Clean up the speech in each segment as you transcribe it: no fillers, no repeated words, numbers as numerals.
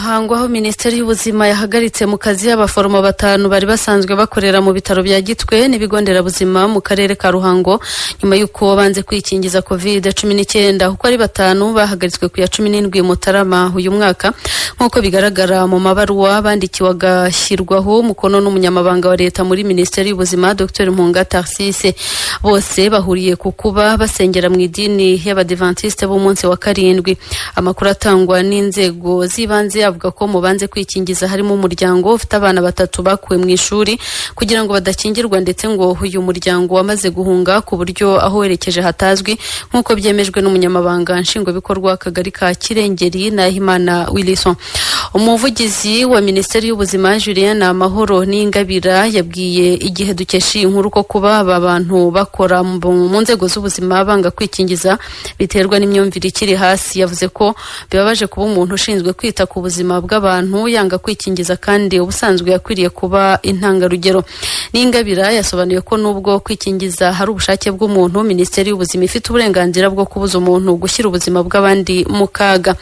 Ruhango, aho Minisiteri y'Ubuzima yahagaritse mu kazi abaforomo batanu bari basanzwe bakorera mu bitaro bya Gitwe n'ibigo nderabuzima mu karere ka Ruhango, nyuma y'uko banze kwikingiza COVID-19. Kuko ari batanu bahagaritswe ku ya 17 Mutarama uyu mwaka, nk'uko bigaragara mu mabaruwa bandikiwe agashyirwaho umukono n'umunyamabanga wa leta muri Minisiteri y'Ubuzima, Dr Mpunga Tharcisse. Bose bahuriye ku kuba basengera mu idini y'Abadiventiste b'umunsi wa karindwi. Amakuru atangwa n'inzego z'ibanze avuga ko mu banze kwikingiza harimo umuryango ufite abana batatu bakuwe mu ishuri kugira ngo badakingirwa, ndetse ngo uyu muryango wamaze guhunga ku buryo aho werekeje hatazwi, nk'uko byemejwe n'umunyamabanga nshingwabikorwa w'akagari ka Kirengeri, Nahimana Wilson. Umuvugizi wa Minisiteri y'Ubuzima, Julien Amahoro Ningabira, yabwiye Igihe dukesha iyi nkuru ko kuba aba bantu bakora mu nzego z'ubuzima banga kwikingiza biterwa n'imyumvire ikiri hasi. Yavuze ko bibabaje kuba umuntu ushinzwe kwita ku buzima bw'abantu yanga kwikingiza kandi ubusanzwe yakwiriye kuba intangarugero. Ningabira yasobanuye ko nubwo kwikingiza hari ubushake bw'umuntu, Minisiteri y'Ubuzima ifite uburenganzira bwo kubuza umuntu gushyira ubuzima bw'abandi mu kaga.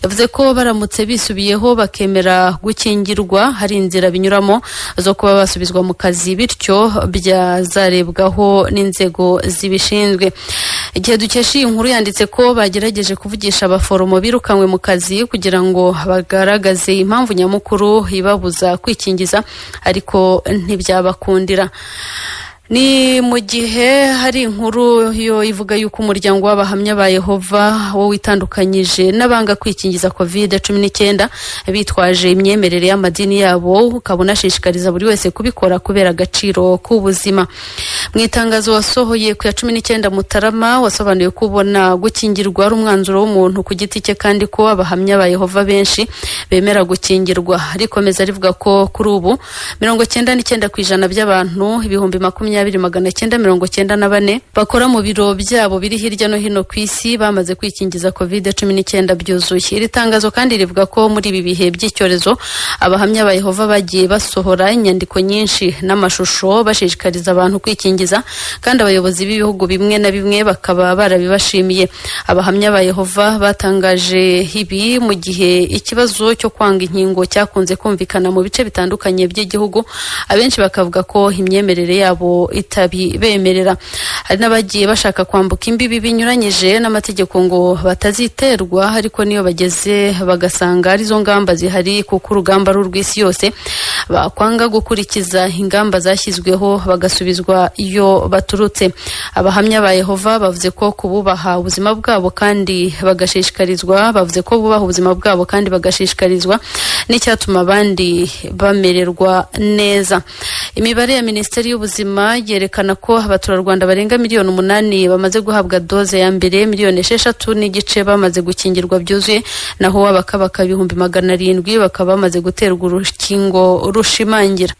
Yavuze ko baramutse bisubiyeho bakemera gukingirwa, hari inzira binyuramo zo kuba basubizwa mu kazi, bityo byazarebwaho n'inzego zibishinzwe. Igihe dukesha iyi nkuru yanditse ko bagerageje kuvugisha abaforomo birukanywe mu kazi kugira ngo bagaragaze impamvu nyamukuru ibabuza kwikingiza, ariko ntibyabakundira. Ni mu gihe hari inkuru yo ivuga yuko umuryango w'Abahamya ba Yehova wo witandukanyije n'abanga kwikingiza COVID-19 bitwaje imyemerere y'amadini yabo, ukaba unashishikariza buri wese kubikora kubera agaciro k'ubuzima. Mu itangazo wasohoye ku ya 19 Mutarama, wasobanuye ko ubona gukingirwa ari umwanzuro w'umuntu ku giti cye, kandi ko Abahamya ba Yehova benshi bemera gukingirwa. Rikomeza rivuga ko kuri ubu 99% by'abantu 20,994 bakora mu biro byabo biri hirya no hino ku isi bamaze kwikingiza COVID-19 byuzuye. Iri tangazo kandi rivuga ko muri ibi bihe by'icyorezo Abahamya ba Yehova bagiye basohora inyandiko nyinshi n'amashusho bashishikariza abantu kwikingiza, kandi abayobozi b'ibihugu bimwe na bimwe bakaba barabibashimiye. Abahamya ba Yehova batangaje ibi mu gihe ikibazo cyo kwanga inkingo cyakunze kumvikana mu bice bitandukanye by'igihugu, abenshi bakavuga ko imyemerere yabo itabibemerera. Hari n'abagiye bashaka kwambuka imbibi binyuranyije n'amategeko ngo bataziterwa, ariko niyo bageze bagasanga arizo ngamba zihari, kuko urugamba ari urw'isi yose, bakwanga gukurikiza ingamba zashyizweho bagasubizwa iyo baturutse. Abahamya ba Yehova bavuze ko kububaha ubuzima bwabo kandi bagashishikarizwa bavuze ko bubaha ubuzima bwabo kandi bagashishikarizwa n'icyatuma abandi bamererwa neza. Imibare ya Minisiteri y'Ubuzima yerekana ko abaturarwanda barenga miliyoni 8 bamaze guhabwa doze ya mbere, miliyoni 6.5 bamaze gukingirwa byuzuye, naho abakabaka 700,000 bakaba bamaze guterwa urukingo rushimangira.